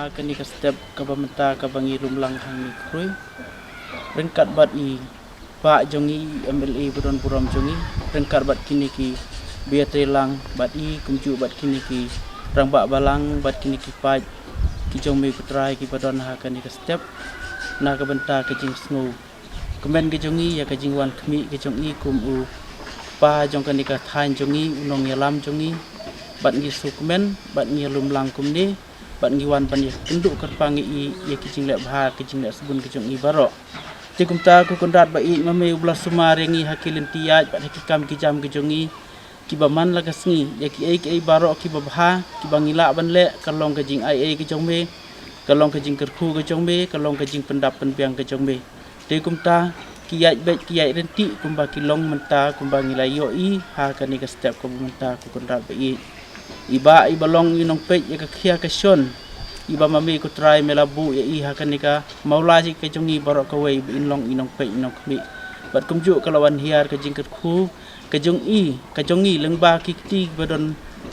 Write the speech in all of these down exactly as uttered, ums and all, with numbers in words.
Kane ka step kaba mynta kaba ngi lum lang hangne khrui ryngkat bad i bah jong i, M L A ba don burom jong i, ryngkat bad kine ki bia trei lang bad i, kumjuh bad kine ki rangbah balang bad kine ki paid ki jong me ko Trai kiba don ha kane ka step. Na ka bynta ka jingsngew kmen ka jong i ïa ka jingwan khmih ka jong i kum u pa jong kane ka thaiñ jong i, u nongïalam jong i, bad ngi sngewkmen bad ngi lum lang kumne bad ngi wan ban ïa kynduh kyrpang ïa i ïa ki jingleh bha ki jingleh sbun ki jong i baroh. Te kumta ko Kynrad ba ïeit, ma me u ba la sumar ïa ngi ha ki lynti ïaid bad ha ki kam ki jam ki jong i kiba man la ka sngi, ïa kiei kiei baroh kiba bha kiba ngi lah ban leh ka long ka jingaiei ka jong me, ka long ka jingkyrkhu ka jong me, ka long ka jingpyndap pynbiang ka jong me. Te kumta ki ïaid beit ki ïaid ryntih kumba ki long mynta kumba ngi la ïohi ha kane ka step kaba mynta ko Kynrad ba ïeit. I bah i ba long i nongpeit ïa ka khia ka shon, i ba ma me ko Trai me la buh ïa i ha kane ka mawlai ka jong i baroh kawei ba in long i nongpeit i nongkhmih. Bad kumjuh ka la wan hiar ka jingkyrkhu ka jong i, ka jong i lyngba ki kti kiba don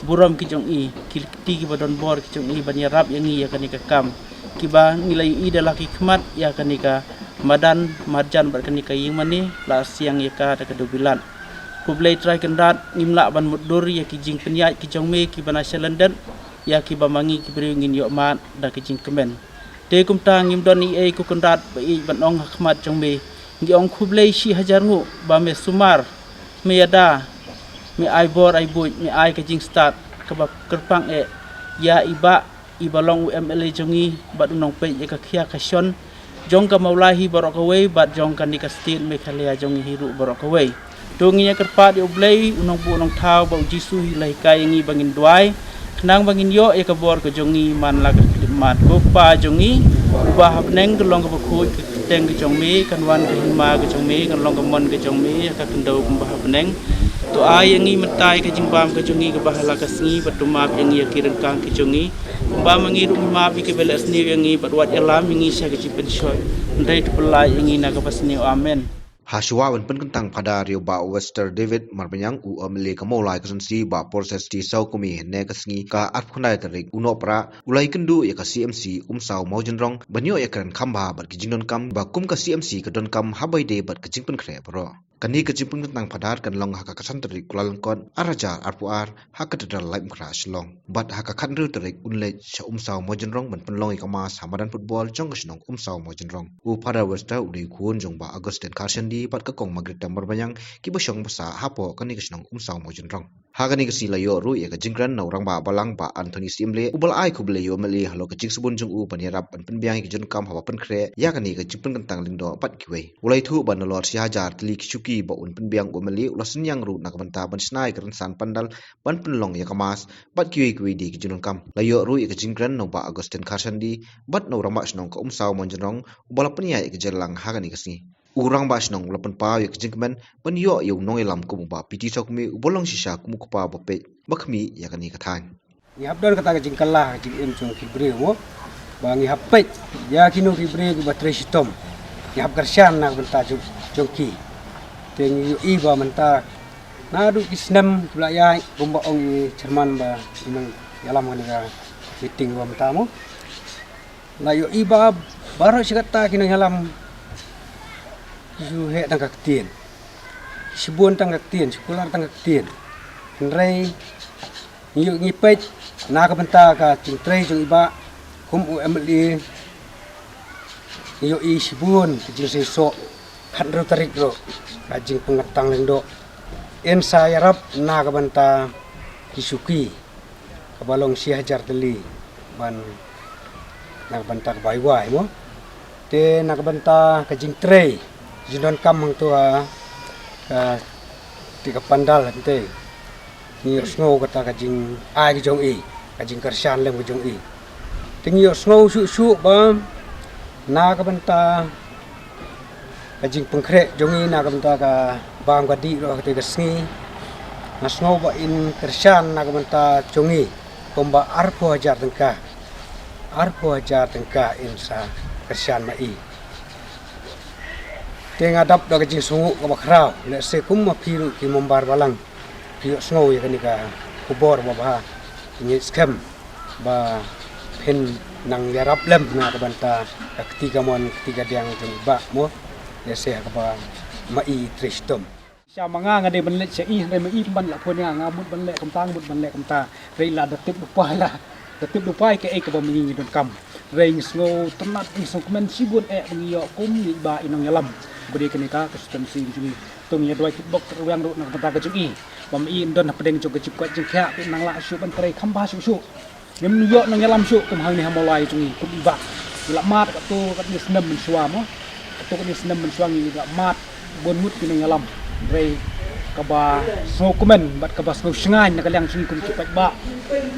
burom ki jong i, ki kti kiba don bor ki jong i ban ïarap ïa ngi ïa kane ka kam kiba ngi la ïohi da la ki khmat ïa kane ka madan marjan bad kane ka ïing mane la siang ïa ka da ka dewbilat. Ko Blei Trai Kynrad, ngim lah ban mutdur ïa ki jingpynïaid ki jong me kiba na sha lyndet ïa kiba ma ngi ki briew ngin ïoh mad da ki jingkmen. Te kumta ngim don ei ei ko Kynrad ba ïeit ban ong ha khmat jong me, ngi ong khublei shi hajar nguh ba me sumar, me ïada, me ai bor ai buit, me ai ka jingstad kaba kyrpang eh ïa i bah i ba long u M L A jong i bad u nongpeit ïa ka khia ka shon jong ka mawlai hi baroh kawei bad jong kane ka state Meghalaya jong i hi ruh baroh kawei. To ngi ïa kyrpad ïa U Blei u nongbuh nongthaw ba U Jisu hi la hikai ïa ngi ba ngin duwai khnang ba ngin ïoh ïa ka bor ka jong i man la ka khyllipmat. Ko Kpa jong i uba ha bneng, ka long kaba khuid ka kyrteng ka jong me, kan wan ka hima ka jong me, kan long ka mon ka jong me ha ka khyndew kumba ha bneng. To ai ïa ngi mynta ïa ka jingbam ka jong i kaba ha la ka sngi, bad to map ïa ngi ïa ki ryngkang ki jong i kumba ma ngi ruh ngi map ïa kiba leh sniew ïa ngi, bad wat ïalam ïa ngi sha ka jingpynshoi, hynrei to pyllait ïa ngi na kaba sniew. Amen. Ha shuwa ban pynkyntang, Phadar ïa u Bah Wester David Marbaniang, u M L A ka Mawlai Constituency, Bah Proses T Sawkmie, hynne ka sngi ka arphew khyndai tarik u Nohprah u la ïakynduh ïa ka C M C Umsaw Mawjynrong ban ïoh ïakren kham bha bad ki jingdonkam ba kum ka C M C ka donkam ha ba ïadei bad ka jingpynkhreh baroh. Kane ka jingpynkyntang Phadar kan long ha ka khatsan tarik Kyllalyngkot ar hajar arphew ar ha Cathedral Laitumkhrah, Shillong. Bad ha ka khathynriew tarik un leit sha Umsaw Mawjynrong ban pynlong ïa ka Mass ha madan football jong ka shnong Umsaw Mawjynrong. U Phadar Wester u dei u khun jong Bah Augustine Kharshandy bad ka Kong Margarita Marbaniang, kiba shong basa hapoh kane ka shnong Umsaw Mawjynrong. Ha kane ka sngi la ïoh ruh ïa ka jingkren na u Rangbah Balang Bah Anthony Syiemlieh, uba la ai khublei ïa u M L A halor ka jingsbun jong u ban ïarap ban pynbiang ïa ka jingdonkam haba pynkhreh ïa kane ka jingpynkyntang lyngdoh bad kiwei. U la ïathuh ba nalor shi hajar tylli ki shuki ba un pynbiang, u M L A u la synñiang ruh na ka bynta ban shna ïa ka rynsan pandal ban pynlong ïa ka Mass bad kiwei kiwei de ki jingdonkam. La ïoh ruh ïa ka jingkren na u Bah Augustine Kharshandy bad na u Rangbah Shnong ka Umsaw Mawjynrong, uba la pynïaid ïa ka jingïalang ha kane ka sngi. U Rangbah Shnong u la pynpaw ïa ka jingkmen ban ïoh ïa u nongïalam kum u Bah P T Sawkmie, uba long shisha kum u kpa ba peit ba khmih ïa kane ka thaiñ. Ngi hap don kata ka jingkylla ka jingim jong ki briew mo, ba ngi hap peit ïa kino ki briew kiba trei shitom, ngi hap kyrshan na ka bynta jong, jong ki. Te ngi ïohi ba mynta naduh ki snem kiba la ïaid, kumba ong i chairman ba i nongïalam kane ka meeting ba mynta mo, la ïohi ba baroh shi katta ki nongïalam ki shu heh tang ka ktien, shibun tang ka ktien, shu kular tang ka ktien. Hynrei ngi ïoh, ngi peit na ka bynta ka jingtrei jong i Bah kum u M L A, ngi ïohi shibun ka jingseisoh. Khathynriew tarik ruh ka jingpynkyntang lyngdoh, yn sa ïarap na ka bynta ki shuki kaba long shi hajar tylli ban, na ka bynta ka bai wai mo. Te na ka bynta ka jingtrei jingdonkam hangto ha ka, te ka pandal hangtei, ngi ïohsngew kata ka jingai ka jong i, ka jingkyrshan lem ka jong i. Te ngi ïohsngew shuh shuh ba na ka bynta ka jingpynkhreh jong i na ka bynta ka bam ka dih ruh ha katei ka sngi, nga sngew ba yn kyrshan na ka bynta jong i kumba arphew hajar tyngka. Arphew hajar tyngka yn sa kyrshan ma i. Te nga dap da ka jingsngewnguh kaba khraw, lehse kum ma phi ruh ki member balang phi ïohsngew ïa kane ka khubor ba bha, ngi skhem ba phin Nang ïarap lem na ka bynta ka kti kamon kti kadiang jong i bah mo. Lehse ha kaba ma i trei shitom. Sha ma nga nga dei ban leit sha i, hynrei ma i pynban lah phone ïa nga, mut ban leh kumta, mut ban leh kumta. Hynrei la da tip lypa, la da tip lypa ïa kaei kaba ma ngi ngi donkam. Hynrei ngi sngewtynnat, ngi sngewkmen shibun eh ba ngi ïoh kum i bah i nongïalam ba dei kane ka constituency jong ngi. To ngi ïa duwai kitbok ruh ïa nga ruh na ka bynta ka jong i. Ba ma i yn don hapdeng jong ka jingkoit jingkhiah, phi nang lah shuh ban trei kham bha shuh shuh. Ngim ïoh nongïalam shuh kum hangne ha Mawlai jong ngi kum i bah. Ngi la mad katto katne snem mynshuwa mo. Katto katne snem mynshuwa ngi la mad bun ngut ki nongïalam. Hynrei kaba sngewkmen bad kaba sngewshngaiñ na ka liang jong ngi kum ki paidbah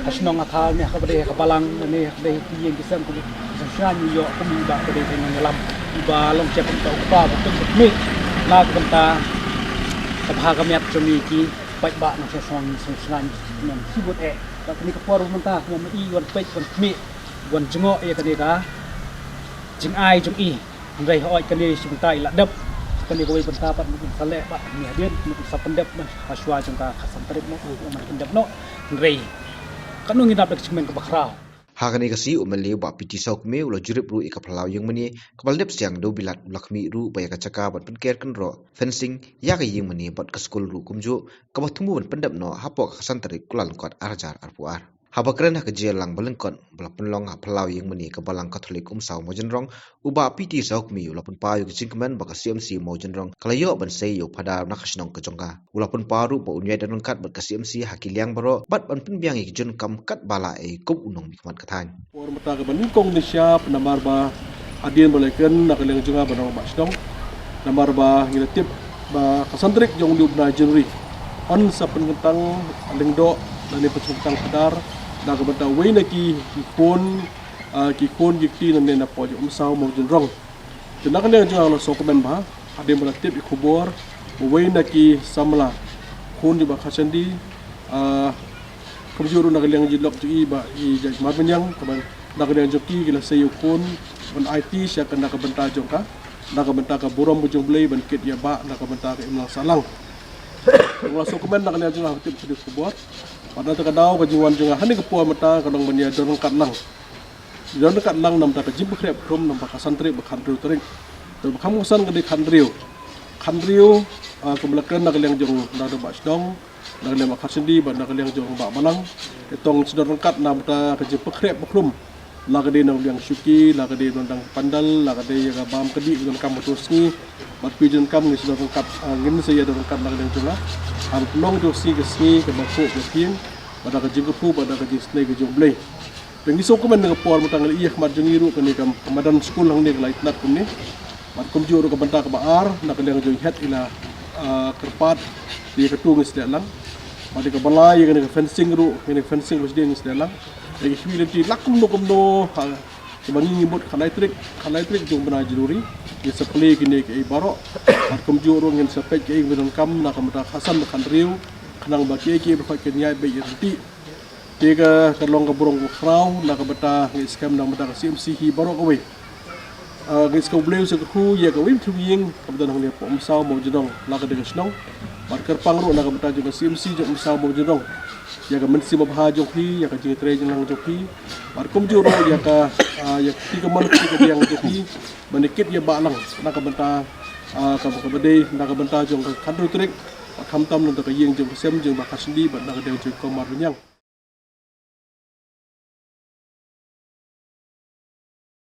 ha shnong ha thaw ne ha kaba dei ha ka balang ne ha kaba dei ki ïing ki sem kum ki sngewshngaiñ ngi ïoh kum i bah ba dei ka nongïalam. I bah long sha kumta u kpa ba kum ba khmih na ka bynta ka bha ka miat jong ngi ki paidbah nongshong shnong. Ngi sngewshngaiñ ngi sngewkmen shibun eh. Bad kane ka por mynta kumba ma i wan peit wan khmih wan jngoh ïa kane ka jingai jong i. Hynrei hooid kane shi bynta i la dep. Kane kawei bynta pat mut sa leh bad kane hadien mut sa pyndep ma ha shuwa jong ka khatsan tarik mo, u man pyndep noh. Hynrei katno ngi dap da ka jingkmen kaba khraw. Ha kane ka sngi u M L A u Bah P T Sawkmie u la jurip ruh ïa ka phyllaw ïing mane kaba la dep siang da u bilat, u la khmih ruh ba ïa ka jaka ban pynker kynroh, fencing, ïa ka ïing mane bad ka skul ruh kumjuh kaba thmu ban pyndep noh hapoh ka khatsan tarik Kyllalyngkot ar hajar arphew ar. Haba kren ha ka jingïalang ba lyngkot ba la pynlong ha phyllaw ïing mane ka Balang Katholik Umsaw Mawjynrong, u Bah P T Sawkmie u la pynpaw ïa ka jingkmen ba ka C M C Mawjynrong ka la ïoh ban sei ïa u Phadar na ka shnong ka jong ka. U la pynpaw ruh ba un ïai don ryngkat bad ka C M C ha ki liang baroh bad ban pynbiang ïa ki jingdonkam katba lah ei kum u nongmihkhmat ka thaiñ. Por mynta kaba nyngkong nyngshap namar ba hadien ba la kren na ka liang jong nga ba nang ba shnong. Namar ba ngi la tip ba ka khatsan tarik jong une u bnai January yn sa pynkyntang lyngdoh lane pynkyntang phadar na ka bynta uwei na ki, ki khun, ah, ki khun ki kti nangne na pdeng Umsaw Mawjynrong. Te na ka liang jong nga la sngewkmen bha hadien ba la tip ïa ka khubor ba uwei na ki samla khun jong Bah Kharshandi, ah, kumjuh ruh na ka liang jong i lok jong i Bah i Jaitmarmaniang, kaba na ka liang jong ki ki la sei ïa u khun ban aiti sha ka na ka bynta jong ka, na ka bynta ka burom ka jong U Blei ban kit ïa bah na ka bynta ka imlang sahlang. Nga la sngewkmen na ka liang jong nga haba tip ïa ka khubor. Bad na kata ka daw ka jingwan jong nga ha kane ka por mynta ka long ban ïa don ryngkat lang. Don ryngkat lang namar ka jingpynkhreh pynkhrum namar ka khatsan tarik bad ka khathynriew tarik. Te ba kham kongsan ka dei khathynriew. Khathynriew, ah, kumba la kren na ka liang jong u Bah Shnong, na ka liang Bah Kharshandi bad na ka liang jong u Bah Balang. Te to ngin sa don ryngkat namar ka jingpynkhreh pynkhrum. La ka dei na ka liang shuki, la ka dei na ka pandal, la ka dei ïa ka bam ka dih ba donkam katto ka sngi. Bad phi donkam ngin sa don ryngkat, ah, ngin sa ïa don ryngkat na ka liang jong nga. Haba pynlong katto ka sngi, ka sngi kaba khuid kaba pyieng, bad da ka jingkyrkhu bad da ka jingsnei ka jong U Blei. Te ngi sngewkmen na ka por mynta ngi la ïohi ha khmat jong ngi ruh kane ka madan skul hangne ka la itynnad kumne. Bad kumjuh ruh ka bynta kaba ar na ka liang jong i Head i la, ah, kyrpad ïa katu ngin sa leh lang. Bad ïa kaba lai ïa kane ka fencing ruh, kane ka fencing ruh sdang ngin sa leh lang. Ïa ki shwi lynti la kumno kumno ha kaba ngi ngi mut khatlai tarik, khatlai tarik jong u bnai January ngin sa plie kine kiei baroh. Bad kumjuh ruh ngin sa peit kiei kiba donkam na ka bynta ka khatsan bad khathynriew khnang ba kiei kiei baroh kin ïaid beit ïaid ryntih. Te ka, ka long ka burom kaba khraw na ka bynta ngi skhem na ka bynta ka C M C hi baroh kawei. Ah, ngi sngew U Blei u sa kyrkhu ïa kawei pat ka ïing kaba don hangne hapoh Umsaw Mawjynrong, la ka dei ka shnong. Bad kyrpang ruh na ka bynta jong ka C M C jong Umsaw Mawjynrong, ïa ka mynsiem babha jong phi, ïa ka jingtrei jinglang jong phi. Bad kumjuh ruh ïa ka, ah, ïa ka kti kamon kti kadiang jong phi ban ïa kit ïa bah lang na ka bynta, ah, kaba, kaba dei na ka bynta jong ka khathynriew tarik. Bad khamtam na ka ïing jong ka sem jong Bah Kharshandi bad na ka diang jong Bah Marwiniang.